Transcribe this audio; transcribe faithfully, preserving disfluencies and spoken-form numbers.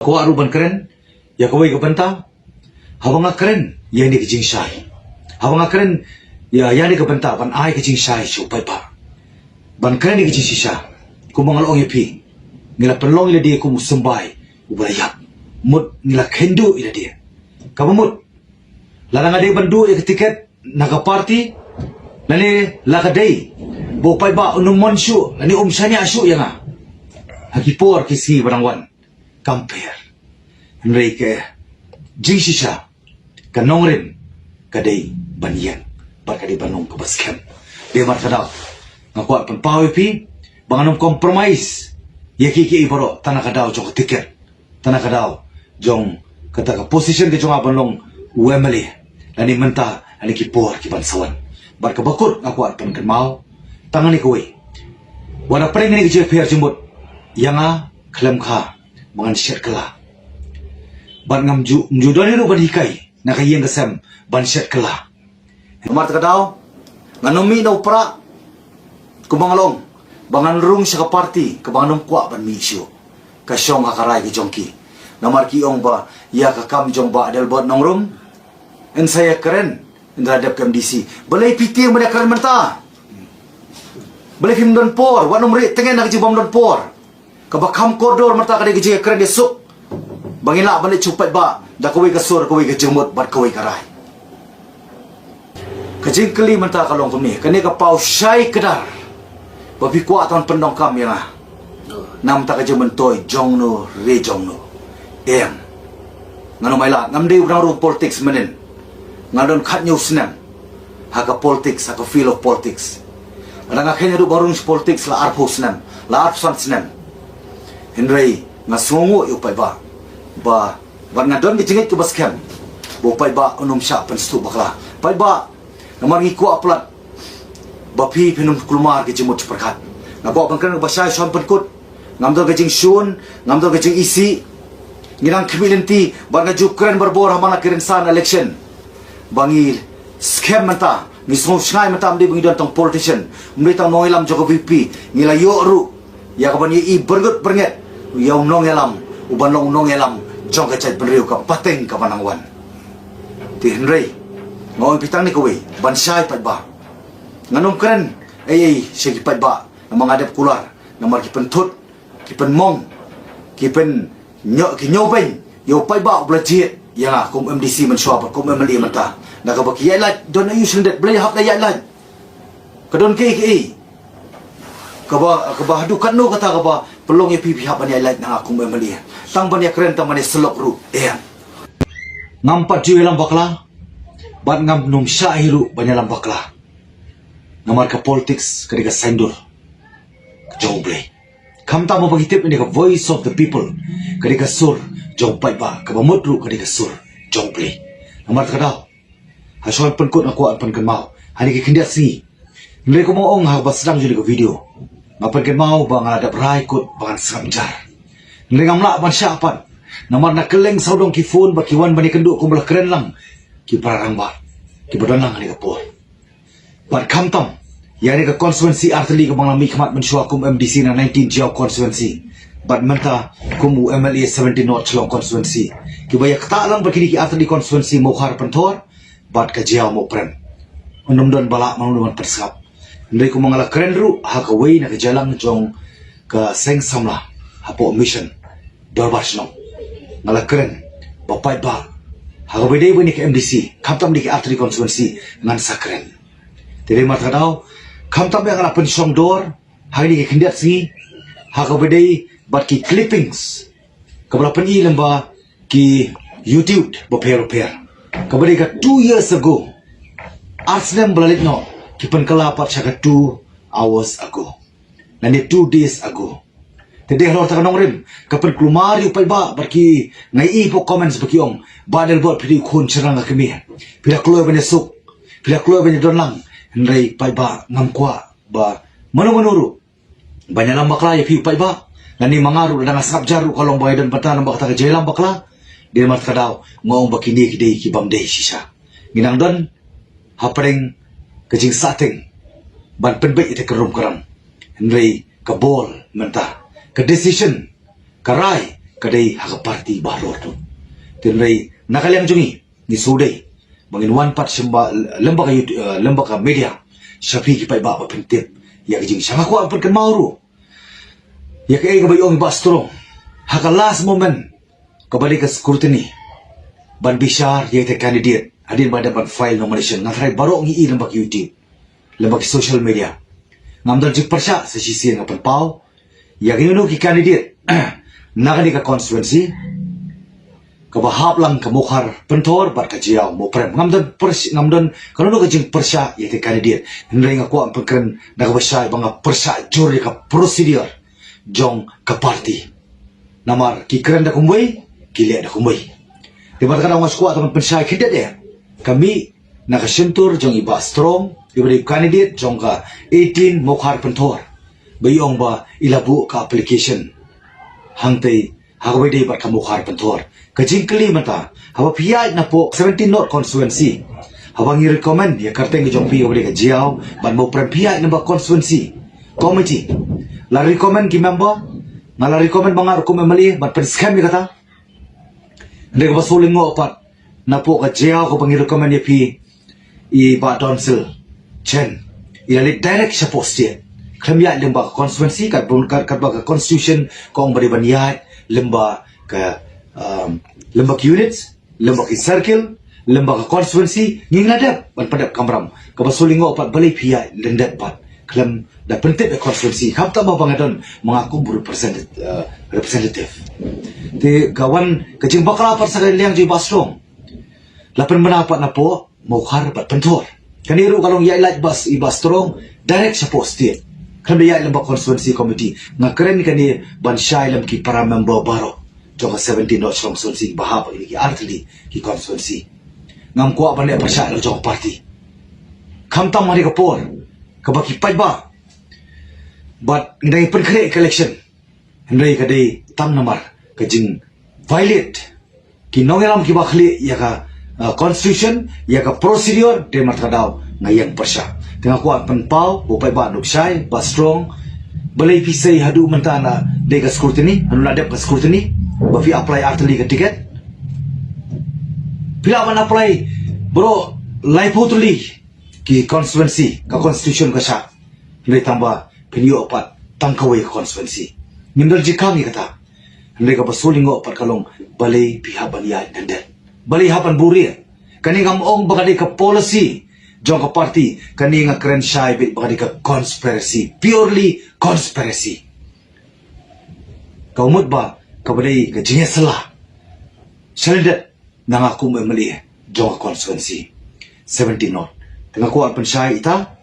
Kwah ruh ban kren ïa kawei ka bynta, haba nga kren ïa kane ka jingshai, haba nga kren ïa ïa kane ka bynta ban ai ka jingshai sha u paidbah, ban kren ïa ka jingshisha. Kumba nga la ong ïa phi, ngi la pynlong ïa lade kum u symbai uba la ïap. Mut ngi la kynduh ïa lade. Kaba mut, lada nga dei ban duh ïa ka tiket na ka party, lane la ka dei ba u paidbah un ym mon shuh lane um shaniah shuh ïa nga ha ki por ki sngi ba dang wan, kam pher. Hynrei ka jingshisha, ka nongrim, ka dei ban ïeng bad ka dei ban long kaba skhem. Dei namar kata nga kwah pynpaw ïa phi ba ngan ym compromise ïa kiei kiei baroh tang na ka daw jong ka tiket, tang na ka daw jong kata ka position ka jong nga ban long u MLA, lane mynta lane ki por ki ban sa wan. Bad kaba kut nga kwah pynkynmaw tang kane kawei, wat la pdeng kane ka jingpher jingmut ïa nga khlem kha ba ngan shet kylla. Bad ngam ju, ngam ju don hi ruh ban hikai na ka ïing ka sem ban shet kylla. Namar kata ka daw ngan ym mih na u prah, kumba nga la ong, ba ngan rung sha ka party kaba ngan ym kwah ban mih shuh. Ka shong ha ka rai ka jong ki. Namar ki ong ba ïa ka kam jong Bah Adelbert Nongrum, yn sa ïa kren ynda la dep ka MDC. Balei phi tieng ban ïa kren mynta? Balei phim don por? Wat nym rieh tngen na ka jingbym don por. Kaba kham kordor mynta ka dei ka jingkren ïa suk ba ngin lah ban leit sha u paidbah da kawei ka sur, kawei ka jingmut bad kawei ka rai. Ka jingkylli mynta ka long kumne, kane ka paw shai kdar ba phi kwah tang pyndonkam ïa nga. Namar ka jingmyntoi jong no re jong no. Em. Ngan ym ailad, ngam dei u nongrung politics mynnin. Nga don khathynñiew snem ha ka politics, ha ka field of politics. Lada nga kheiñ haduh ba rung sha politics la arphew snem, la arphew san snem. Hynrei nga sngewnguh ïa u paidbah ba, bad nga don ka jingngeit kaba skhem ba u paidbah un ym shah pynsngewthuh bakla. Paidbah, namar ngi kwah palat ba phi phin ym kulmar ka jingmut jingpyrkhat. Nga kwah ban kren kaba shai shuwa ban pynkut. Ngam don ka jingshun, ngam don ka jingisih. Ngi dang khmih lynti bad nga ju kren barabor ha man la ki rynsan election ba ngi skhem mynta, ngi sngewshngaiñ mynta, ym dei ba ngi don tang politician, ym dei tang nongïalam jong ka VPP. Ngi la ïoh ruh ïa kaban ïohi byrngut byrnget ïa u nongïalam uban long u nongïalam jong ka jaitbynriew ka pateng kaba nang wan. Te hynrei nga ong ïa phi tang kane kawei ban shai paidbah. Ngan ym kren ei ei sha ki paidbah namar nga dep kular, namar ki pynthut, ki pynmong, ki pyn ñiew, ki ñiewbeiñ ïa u paidbah uba la jied ïa nga kum MDC mynshuwa bad kum MLA mynta. Na kaba ki ïaid lait, don aïu sha lyndet, balei hap da ïaid lait? Ka don kaei kaei kaba, kaba haduh katno kata kaba pynlong ïa phi phi hap ban ïaid lait na nga kum MLA? Tang ban ïakren, tang ban ïasyllok ruh, em. Ngam pat ju ïalam bakla bad ngam nym shah hi ruh ban ïalam bakla. Namar ka politics ka dei ka saiñdur jong U Blei. Khamtam ba ngi tip ïa ka voice of the people, ka dei ka sur jong u paidbah, kaba mut ruh ka dei ka sur jong U Blei. Namar kata ka daw, ha shuwa ban pynkut nga kwah ban pynkynmaw ha kine ki khyndiat sngi. Hynrei kumba nga ong ha kaba sdang jong kane ka video, nga pynkynmaw ba nga la dep rai kut ba ngan sngap jar. Hynrei ngam lah ban shah pat, namar na kylleng sawdong ki phone bad ki wan ban ïakynduh kumba la kren lang ki para rangbah kiba don lang ha kane ka por. Bad khamtam ïa kane ka constituency artylli kaba nga la mihkhmat mynshuwa kum MDC na nineteen Jaïaw constituency, bad mynta kum u MLA seventeen North Shillong constituency, kiba ïa ktah lang bad kine ki artylli constituency, Mawkhar Pynthor bad ka Jaïaw Mawprem. Un ym don ba lah, un ym don ban pynsngap. Hynrei kumba nga la kren ruh ha kawei na ka jingïalang jong ka seng samla hapoh Mission Dorbar Shnong, nga la kren ba paidbah, ha kaba dei ba ïa kane ka MDC, khamtam ïa kine ki artylli constituency ngan sa kren. Te dei namar kata ka daw, khamtam ïa nga la pynshong dor ha kine ki khyndiat sngi ha kaba dei bad ki clippings kaba la pyni lyngba ki YouTube bapher bapher, kaba dei ka two years ago. Ar snem ba la leit noh ki pynkylla pat sha ka two hours ago, lane two days ago. Te dei halor kata ka nongrim ka pynkulmar ïa u paidbah bad ki, nga ïohi hapoh comments ba ki ong, Bah Adelbert, phi dei u khun shynrang ka kmie, phi la kloi ban ïasuk, phi la kloi ban ïadon lang. Hynrei paidbah, ngam kwah ba mano mano ruh ban ïalam bakla ïa phi u paidbah. Lane ma nga ruh lada nga sngap jar ruh ka long ba nga don bynta namar kata ka jingïalam bakla. Dei namar kata ka daw nga ong ba kine ki dei ki bym dei shisha. Ngi nang don hapdeng ka jingsahteng ban pynbeit ïa kata ka rum ka ram. Hynrei ka ball mynta, ka decision, ka rai ka dei ha ka party baroh tu. Te hynrei na ka liang jong ngi, ngi shu dei ba ngin wan pat sha ba lem bad ka youth, eh, lem bad ka media, sha phi ki paidbah ba phin tip ïa ka jingshah. Nga kwah pynkynmaw ruh ïa kaei kaba ong i Bah Strong ha ka last moment, kaba dei ka scrutiny ban bishar ïa ite i candidate hadien ba dep ban file nomination. Nga tharai baroh ngi i lem bad ka YouTube, lem bad ka social media. Ngam don jingpyrshah, sa shisien nga pynpaw ïa kino kino ki candidate na kane ka constituency kaba hap lang ka Mawkhar Pynthor bad ka Jaïaw Mawprem. Ngam don pyrsh-, ngam don kano kano ka jingpyrshah ïa ite i candidate. Hynrei nga kwah pynkren da kaba shai ba nga pyrshah jur ïa ka procedure jong ka party. Namar ki kren da kumwei, ki leh da kumwei. Te bad ka dang, nga kwah tang ban pynshai khyndiat eh, ka mih na ka shyntur jong i Bah Strong, iba dei candidate jong ka eighteen Mawkhar Pynthor, ba i ong ba i la buh ka application hangtei ha kaba ïadei bad ka Mawkhar Pynthor. Ka jingkylli mynta, haba phi ïaid napoh seventeen North constituency, haba ngi recommend ïa ka kyrteng ka jong phi kaba dei ka Jaïaw bad Mawprem, phi ïaid na ba constituency committee, la recommend ki member, nga la recommend ba nga ruh kum M L A ban pynskhem ïa kata. Hynrei kaba shu lyngngoh pat, napoh ka Jaïaw kaba ngi recommend ïa phi, i Bah Donsil Chen, i la leit direct shapoh state, khlem ïaid lem bad ka constituency, kat bun, kat, kat ba ka constitution ka ong ba dei ban ïaid lem bad ka, um, lem bad ki units, lem bad ki circle, lem bad ka constituency. Ngi la dep ban pyndep kamram. Kaba shu lyngngoh pat, balei phi ïaid lyndet pat khlem da pyntip ïa ka constituency? Khamtam ba nga don ma nga kum representative, uh, representative. Te ka wan ka jingbakla pat sha ka liang jong i Bah Strong, la pynbna pat napoh Mawkhar bad Pynthor. Kane ruh ka long ïaid lait bad i Bah Strong direct shapoh state, khlem da ïaid lem bad constituency committee. Nga kren kane ban shai lem ki para member baroh jong ka seventeen North constituency, ba hap ïa ki artylli ki constituency. Ngam kwah ban leh pyrshah la jong ka party. Khamtam ha kane ka por kaba ki paidbah, bad ngi dang pynkhreh ka election, hynrei ka dei tang namar ka jing violate ki nongïalam kiba khlieh ïa ka, uh, constitution, ïa ka procedure. Te namar kata ka daw nga ïeng pyrshah. Te nga kwah pynpaw ba u paidbah un shai, Bah Strong, balei phi sei haduh mynta na dei ka scrutiny, hanu na dep ka scrutiny, ba phi apply artylli ka ticket? Phi lah ban apply baroh laiphew tylli ki constituency, ka constitution ka shah. Hynrei tang ba phin ïoh pat tang kawei ka constituency. Ngim don jingkhang ïa kata. Hynrei kaba shu lyngngoh pat ka long, balei phi hap ban ïaid lyndet? Balei hap ban buhrieh? Kane ngam ong ba ka dei ka policy jong ka party, kane nga kren shai beit ba ka dei ka conspiracy, purely conspiracy. Ka mut ba kaba dei ka jingïasylla sha lyndet na nga kum M L A jong ka constituency seventeen North. Te nga kwah pynshai ita,